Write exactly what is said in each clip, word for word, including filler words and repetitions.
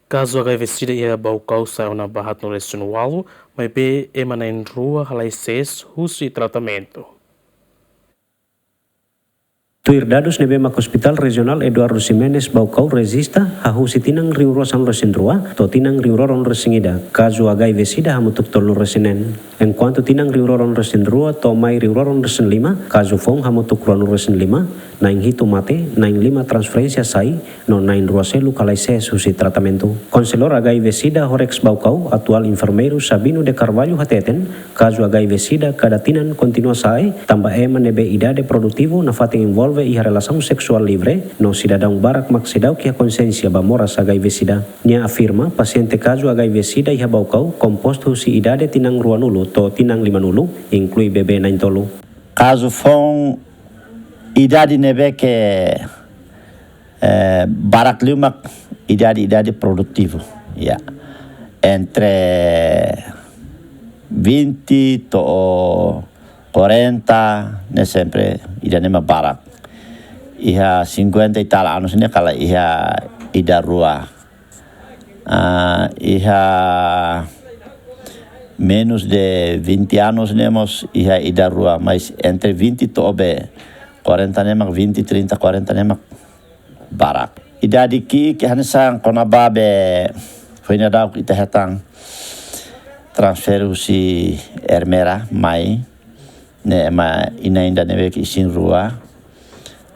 Kazu H I V SIDA iha Baucau sa'e ona ba haat nulu resin ualu, maibé ema na'in rua halai sees husi tratamentu. Tuir dadus ne'ebé mak Hospital Regional Eduardo Ximenes Baucau rejista, hahú husi tinan rihun rua sanulu resin rua to'o tinan rihun rua ruanulu resin ida, kazu H I V SIDA hamutuk tolunulu resin neen. Enkuantu tinan rihun rua ruanulu resin rua to'o mai rihun rua ruanulu resin lima, kazu foun hamutuk ruanulu resin lima, na'in hitu mate, na'in lima transferénsia sai, no na'in rua seluk halai sees husi tratamentu. Konselór H I V SIDA Horex Baucau, atuál enfermeiru Sabino de Carvalho hateten, kazu H I V SIDA kada tinan kontinua sa'e, tanba ema ne'ebé idade produtivu nafatin envolve iha relasaun seksuál livre, no sidadaun barak mak seidauk iha konsiénsia ba moras H I V SIDA. Nia afirma, pasiente kazu H I V SIDA iha Baucau kompostu husi idade tinan ruanulu to'o tinan limanulu, inklui bebé na'in-tolu. Kazu foun idade ne'ebé ke, eh, barak liu mak idade, idade produtivu, ya. Entre vinte to'o quarenta, ne'e sempre ida-ne'e mak barak. Iha cinquenta e tal anos ne'e kala iha ida rua. Ah, iha menus de vinte anos ne'e mós iha ida rua, mas entre vinte to'o be quarenta ne'e mak, vinte, trinta, quarenta ne'e mak barak. Idade ki'ik hanesan kona-ba be foin daudauk ita hetan transfere husi Ermera mai, ne'e ema inan ida ne'ebé ke isin-rua.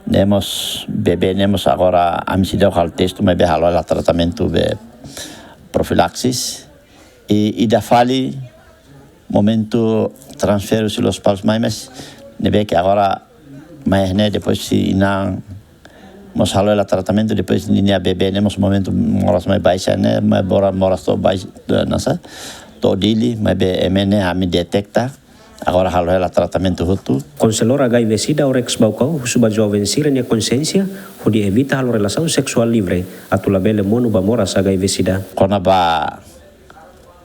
Ne'e mós bebé ne'e mós agora ami seidauk halo testu, maibé halo hela tratamentu be profilaxis. I ida fali momentu transfere husi Lospalos mai, mas ne'ebé ke agora mai ne'e depois husi inan mós halo hela tratamentu, depois ninia bebé ne'e mós momentu moras mai baixa ne'e, mai bora moras to'o baixa, nasa, to'o Dili, maibé ema ne'e ami deteta, agora halo hela tratamentu hotu. Konselór H I V SIDA Horex Baucau husu ba joven sira-nia konsiénsia hodi evita halo relasaun seksuál livre, atu labele monu ba moras H I V SIDA. Kona-ba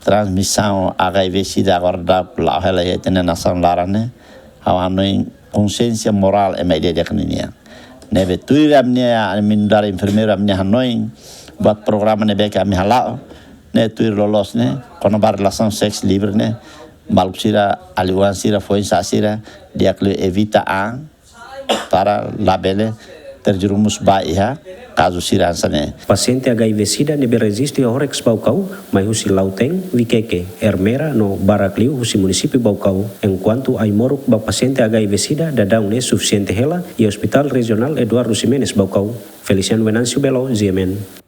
transmisaun H I V SIDA agora daudauk la'o hela iha ita-nia nasaun laran ne'e, ha'u hanoin konsiénsia morál ema ida-idak ninian. Ne'ebé tuir ami-nia, ami nu'udar enfermeiru ami-nia hanoin, buat programa ne'ebé ke ami hala'o, ne'e tuir loloos ne'e, kona-ba relasaun seks livre ne'e, maluk sira, alin-oan sira, foin-sa'e sira, di'ak liu evita an, para labele terjerumus ba iha kazu sira hanesan ne'e. Pasiente H I V SIDA ne'ebé rejistu iha Horex Baucau, mai husi Lautém, Viqueque, Ermera no barak liu husi munisípiu Baucau. Enkuantu ai-moruk ba pasiente H I V SIDA daudaun ne'e sufisiente hela iha Hospital Regional Eduardo Ximenes Baucau. Feliciano Venâncio Belo, G M N.